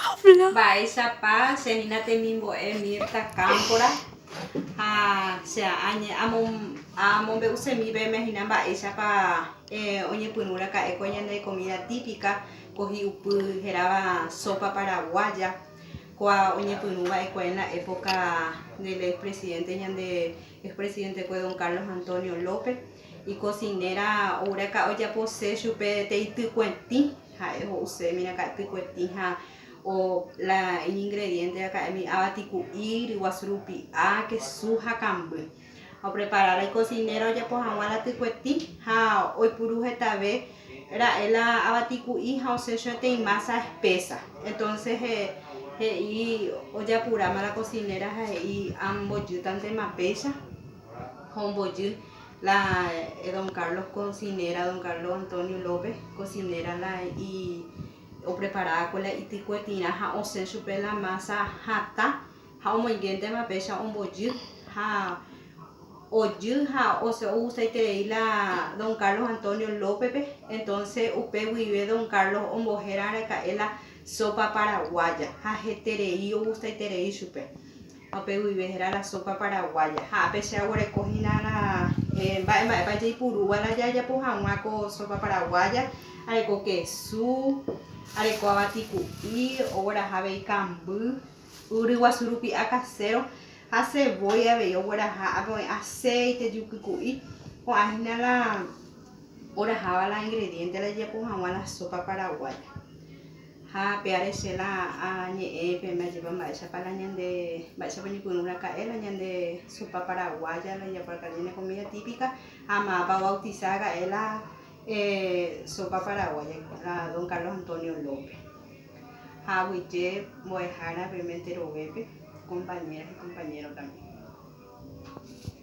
Mba'éichapa che hína temimbo'e Mirta Cámpora ha che amombe'usemi peẽme hína mba'éichapa oñepyrũ raka'e ko ñane comida típica ko hi'upy hérava sopa paraguaya kóa oñepyrũ va'ekue en la época del expresidente ñande expresidente-kue don Carlos Antonio López Ikosinera ouraka ojapose chupe peteĩ tykuetĩ, ha'e ho'usémi raka'e tykuetĩ ha o la iñingrediente raka'émi avati ku'i, ryguasu rupi'a, kesu ha kamby. Oprepara la ikosinera ojapo hag̃ua la tykuetĩ ha oipuru hetave ra'e la avati ku'i ha osẽ chupe imása espésa. Entonces he'i ojapuráma la kosinera ha he'i ambojýtantema péicha. Ha ombojy la don Carlos cocinera, don Carlos Antonio López cocinera la i opreparaba kue la itykuetirã ha osẽ chupe la masa hatã ha omoingéntema péicha ombojy ha ojy ha osẽ ogustaiterei la don Carlos Antonio López-pe, entonces upe guive don Carlos ombohéra araka'e la sopa paraguaya ha heterei ogustaiterei chupe. Ha upe guive héra la sopa paraguaya. Ha ápe che aguereko hína la mba'e mba'épa jaipurúva la jajapo hag̃ua ko sopa paraguaya, areko kesu, areko avati ku'i, ogueraha avei kamby, yryguasu rupi'a kaséro ha sevói avei ogueraha, ápe oĩ aséite, juky ku'i, ko'ã hína la oraháva la ingrediente la jajapo hag̃ua la sopa paraguaya. Ha péare che la añe'ẽ peẽme ajépa mba'éichapa la ñande, mba'éichapa oñepyrũ raka'e la ñande sopa paraguaya, la jajapo raka'e ñane comida típica, ha mávapa obautiza raka'e la sopa paraguaya, la don Carlos Antonio López. Ha aguyje mbo'ehára peẽme enterovépe, compañeras y compañero también.